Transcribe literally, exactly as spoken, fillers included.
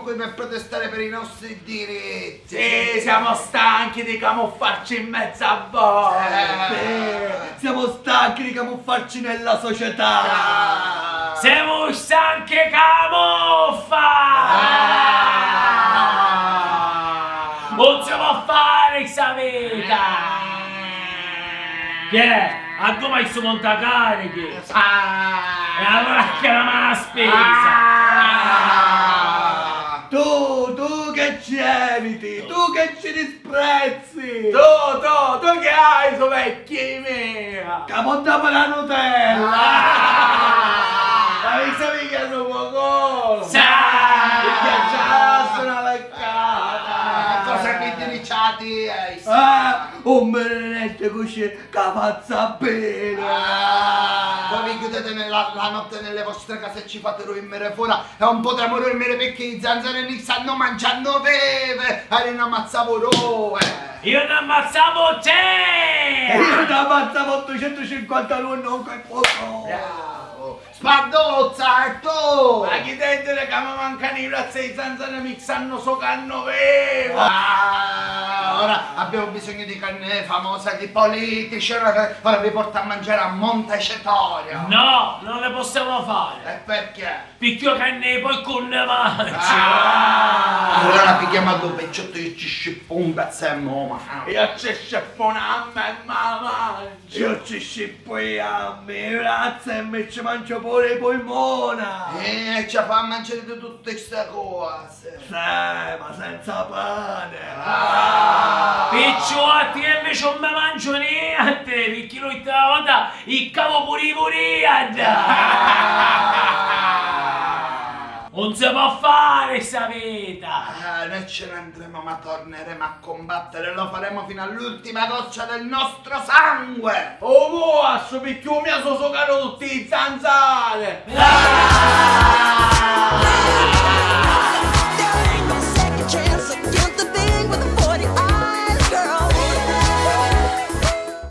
qui per protestare per i nostri diritti. Sì, siamo stanchi di camuffarci in mezzo a voi. Eh. Sì, siamo stanchi di camuffarci nella società. Ah. Siamo stanchi camuffa! Ah. Non si può fare sta vita! Chi è? A tu mai su montacarichi? Ah. E allora che la mala spesa? Ah. Tu, tu che ci eviti, tu che ci disprezzi! Tu, tu, tu che hai su vecchi mia? Ca montava la Nutella! Ah! Ma mi sa mica su poco! Sa! Mi piace una leccata! Ah, cosa che diciati hai? Ah, un benedetto così! Ca fazza bene! Ah, voi vi chiudete nella, la notte nelle vostre case e ci fate dormire fuori e non potremo dormire perché i zanzari ni stanno mangiando vive! E io ne ammazzavo due! Io ne ammazzavo te! E io ne ammazzavo ottocentocinquantanove, non che poco! Bravo! Spaddozza, e tu? Ma chi te diri ca mi mancanu i brazzi e i zanzari mi stanno sucannu vivu? Ah, ora abbiamo bisogno di carne famosa, di politici, ora, ora vi porto a mangiare a Montecitorio. No, non le possiamo fare. E perché? Picchì io carne poi cu ne mangio. Ah! Allora pigghiamo a due pezzotti, io ci scippo un pezzo e mo, ma... Io ci scippo una mamma e mamma. Io ci scippo i ammi, i brazzi e mi ci mangio pure i pulmona! Eh, ci fa mangiare di tutte ste cose! Sì, ma senza pane! Ah! Picciù, a ti invece non mi mangio niente, perché l'ultima volta i cavo pure i puriadda! Ah! Non si può fare sta vita! Ah, noi ce ne andremo, ma torneremo a combattere, lo faremo fino all'ultima goccia del nostro sangue! Oh, mo, a stu picchiù mia so socanu tutti i zanzari!